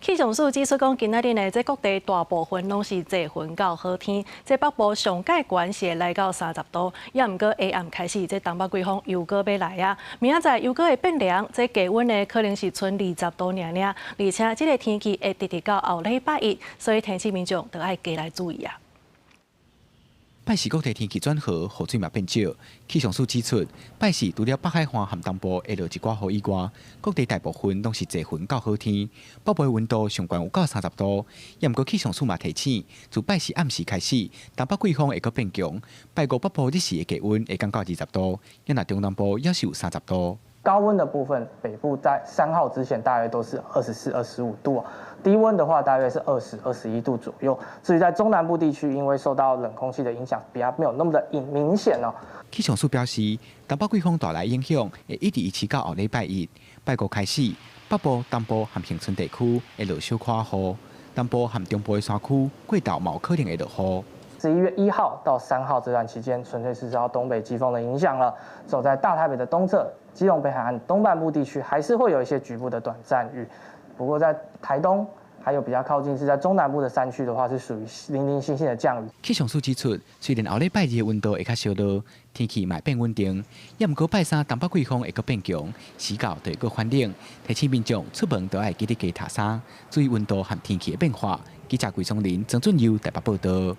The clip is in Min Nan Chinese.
氣象署指出講，今仔日呢，這各地大部分攏是濟雲到好天，這北部上蓋懸是會來到30度，也毋過下暗開始，這東北季風又閣欲來啊。明仔載又閣會變涼，這低溫呢可能是賰20度爾爾，而且這个天氣會直直到後禮拜一，所以提醒民眾著愛加來注意啊。拜四各地天氣轉好，雨水嘛變少。氣象署指出，拜四除了北海岸和東部會落一寡雨以外，各地大部分攏是濟雲到好天。北部的溫度上懸有到30度。也毋過氣象署嘛提醒，自拜四暗時開始，東北季風會閣變強。拜五北部日時的低溫會降到20度，也若中南部也是有30度。高溫的部分，北部在3號之前大約都是24、25度，低溫的話大約是20、21度左右。至於在中南部地區，因為受到冷空氣的影響，比較沒有那麼的明顯哦。氣象署表示，東北季風帶來影響會一直維持到後禮拜一。拜五開始，北部、東部和恆春地區會落小可雨，南部和中部的山區過晝嘛有可能會落雨。 11月1號到3號這段期間，純粹是受到東北季風的影響了。走在大台北的東側、基隆北海岸東半部地區，還是會有一些局部的短暫雨。不過在台東，還有比較靠近是在中南部的山區的話，是屬於零零星星的降雨。氣象署指出，雖然後禮拜二的溫度會較小落，天氣嘛會變穩定，也毋過拜三東北季風會閣變強，時到就會閣反冷，提醒民眾出門都愛記得加疊衫，注意溫度和天氣的變化。記者桂松林、曾俊佑台北報道。